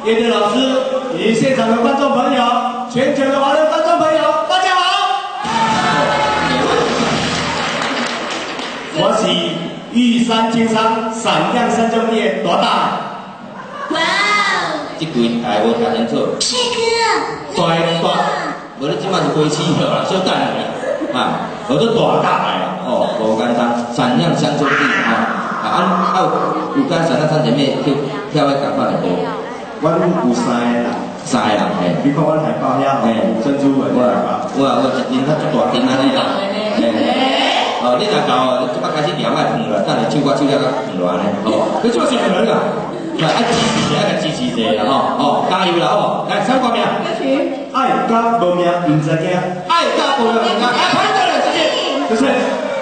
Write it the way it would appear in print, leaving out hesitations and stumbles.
樂隊老師以及現場的觀眾朋友，全球的華人觀眾朋友，大家好。我是玉山金山閃亮三兄弟的大大。哇哦！這句大無聽清楚。帥哥，大大，無你這馬是飛起啦，小等下啦，啊，我都大大的啦，哦，無簡單，閃亮三兄弟吼，啊啊有跟閃亮三姐妹去跳彼仝款的無？阮有三個人，三個人嘿。你看阮海報遐吼，有珍珠的海報。我我一間較足大間按呢啦，嘿。哦，你若到哦，這擺開始掠莫放啦，等下唱歌唱了較放落按呢，哦，佢這擺算放落啦，愛支持者，愛支持者啦，吼，哦，加油啦，好無？來，啥歌名？歌曲。愛甲無命毋知驚，愛甲無命毋知驚，來，拍掌啦，謝謝，謝謝。